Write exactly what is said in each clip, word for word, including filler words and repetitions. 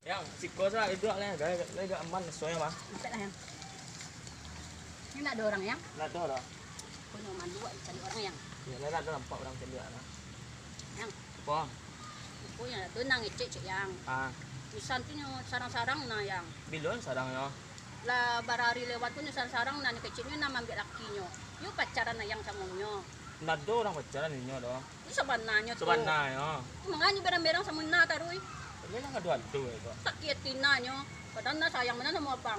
Yang, siko sa duduak lah, agak, agak, agak aman, suai mah. Ampek lah, Yang. Ini ndak ado urang, Yang? Ndak ado doh. Kono malu awak dicaliak urang, Yang. Yo, lah, ndak ado nampak urang caliak lah. Yang. Apo? Apo yang tu nang ngecek, cek, Yang. Ah. Nisan tu nyo sarang-sarang nah, Yang. Bilo sarang nyo? Lah, barari lewat tu nyo sarang-sarang nah, nyo kecek nyo nah mambiak lakinyo. Yo pacaran nah, Yang, samo nyo. Ndak ado urang pacaran inyo doh. Itu sabananyo tu. Sabananyo. Manganyo berang-berang samo nah taruih. Iyo lah, adu-adu itu. Sakik ati nah nyo. Padahal nah sayang bana samo abang.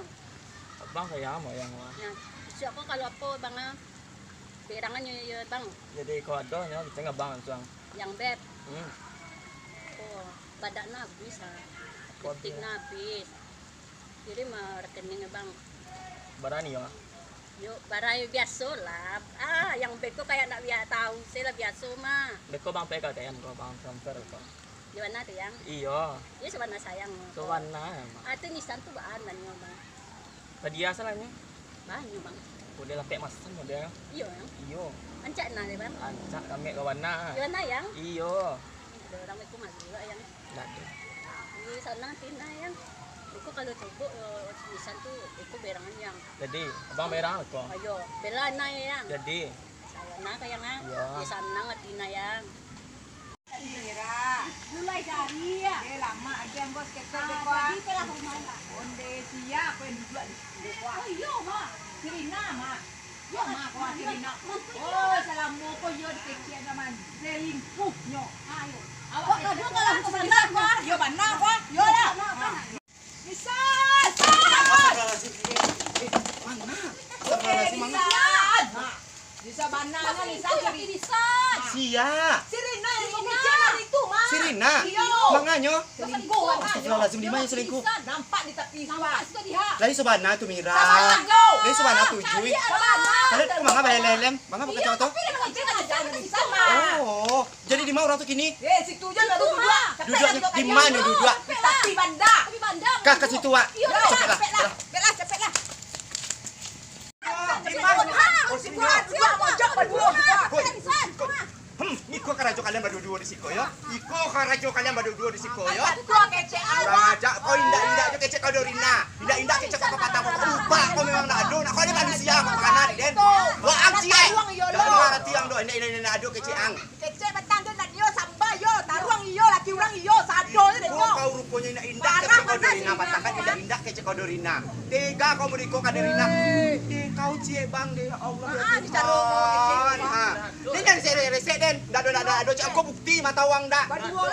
Abang sayang samo yang mah. Nah, siap ko kalau apo abang ah. Berangan nyo yo, Bang. Jadi kau ado nyo, kecek abang langsung. Yang beb. Hmm. Oh, badak nah habis ah. Kau Ketik habis. Nah habis. Kirim ah rekening, Bang. Barani yo. Yo, barai biaso lah. Ah, yang beko kayak nak biak tahu, saya lah biaso mah. Beko Bang P K T M ko, Bang transfer ko. Di mana tu, Yang? Iyo. Iyo, sabana sayang. Sabana, Bang. Ah, tu nisan tu baan lah nyo, Bang. Tadi asalanyo? Banyak, Bang. Boleh lapek masam model. Iyo, Yang. Iyo. Ancak nah deh, Bang. Ancak kami kawan nah. Di mana, Yang? Iyo. Ada orang itu malu juga, Yang. Ndak ada. Di sana sini, Yang. Iko kalau cobok, eh, nisan tu, iko berangan, Yang. Jadi, abang berang ko? Ayo, bela nah, Yang. Jadi. Salah nah, Yang, ah. Iyo. Di sana ngerti nah, Yang. Mulai dari, ya. Eh, lama aja, Bos, kita. Ah, jadi itulah rumah lah. Onde siap, yang duduk di sini, Bos. Oh, iyo, Ma. Sirina, Ma. Yo, Ma, ko Sirina. Oh, salamo ko yo dikecek anak manjai, selingkuhnyo. Ayo. Awak kado kalau aku salah, Bang. Yo, bana, Bang. Yo lah. Nisan! Astagfirullahaladzim. Eh, mana? Astagfirullahaladzim, mana? Nisan! Nisan, bana, Nisan, Nisan. Sia. Sirina yang kecek hari tu, Ma. Sirina? Iyo. Manganyo? Selingkuh, Bang. Astagfirullahaladzim, di mana selingkuh? Nampak di tapi suah. Lai sabana tu, Mira. Lai sabana tu, Jui. Lai sabana. Kalian kok manga bahelem-helem? Manga pakai cowok tu? Oh, jadi di mana orang tu kini? Eh, situ je lah duduk. Duduak di mana duduak? Tapi banda. Kah ke situ, Wak? Capeklah. Capeklah, capeklah. Hmm, iko karajo kalian baduo-duo di siko, yo. Iko karajo kalian baduo-duo di siko, yo. Kurang aja, kau indak-indak jo kecek kau Dorina. Indak-indak kecek kau patang kau. Ubah kau memang ndak ado, nak kau ni manusia, kau kana di den. Waang ciek. Dak mangarati ang doh, indak, indak, indak ado kecek ang. Kecek batang tu nak dio samba yo, taruang iyo, laki urang iyo, sado je dio. Kau ruponyo indak-indak kecek kau Dorina, patang kan indak-indak kecek kau Dorina. Tega kau muriko ka Dorina. Eh, kau ciek bang deh, ya Allah, ya Tuhan. Ha. Ni jangan resek-resek den. Ndak ado, ndak ado, ndak ado. Cak kau bukti mata wang dak.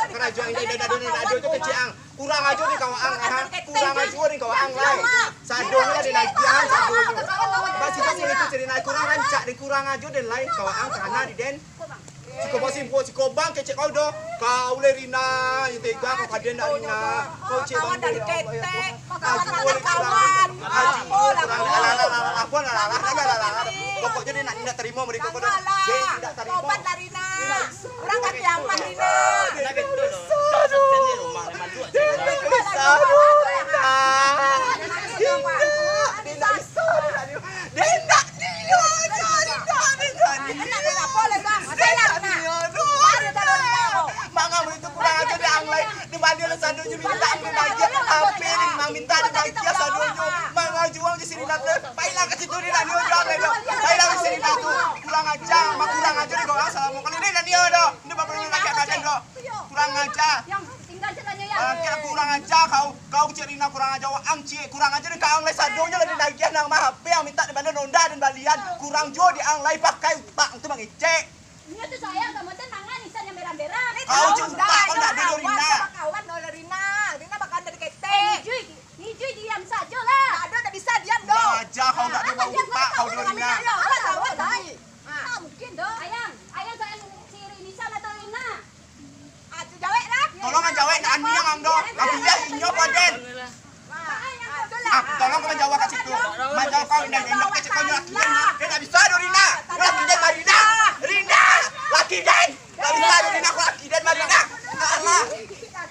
Karajo indak, indak ado, indak ado tu kecek ang. Kurang ajo den kawan ang, ha. Kurang ajo den kawan ang lai. Sado lah den lagi ang, sado. Basi-basi itu cerita kurang rancak den, kurang ajo den lai kawan ang, karena di den. Siko bosin buat siko bang kecek kau doh. Kau le Rina, yang tega kau kaden dak Rina. Kau cek bang dari ketek. Kau kawan kawan. Aji, kurang ajo, kurang ajo. Apo lah, lah, lah, lah, lah. Pokoknyo dia nak, nak terima mereka kau doh. Dia tidak terima. Tobat lah Rina. Kurang kati aman Rina. Dia nak bisa. Dia nak bisa. Dia nak Iyo, iyo, iyo, iyo, iyo. Anak-anak apa lah, Bang? Apa lah, Rina? Manga itu kurang ajo dek ang lai. Di mana lah sadonyo minta ang lagi? Apa ni maminta di bagian sadonyo? Manga juang di sini nak le. Baiklah ke situ ni nak nio juang lai doh. Baiklah ke sini nak tu. Kurang aja, mak kurang aja dek kau. Assalamualaikum. Ini nak nio doh. Ini bapak ni nak kat badan doh. Kurang aja. Yang tinggal jalannya ya. Angkat kurang aja kau. Kau cik Rina kurang aja, ang cik kurang aja dek ang lai sadonyo lah dinagiah nang mah H P yang minta di banda nonda dan balian. Kurang juo di ang lai pakai utak tu mangecek. Inyo tu sayang samo den mangan isan yang berang-berang. Kau cik utak kau ndak ado Rina. Kawan no Rina. Rina bakal dari ketek. Eh, Nijui, Nijui diam sajo lah. Ndak ado, ndak bisa diam doh. Kurang aja kau ndak ado utak kau doh Rina. Alah, alah, alah. Ah, mungkin doh. Ayang, ayang sayang si Rina sama atau Rina? Ah, tu jawek lah. Tolong ang jawek, ndak aniang ang doh. Ang pilih inyo paden.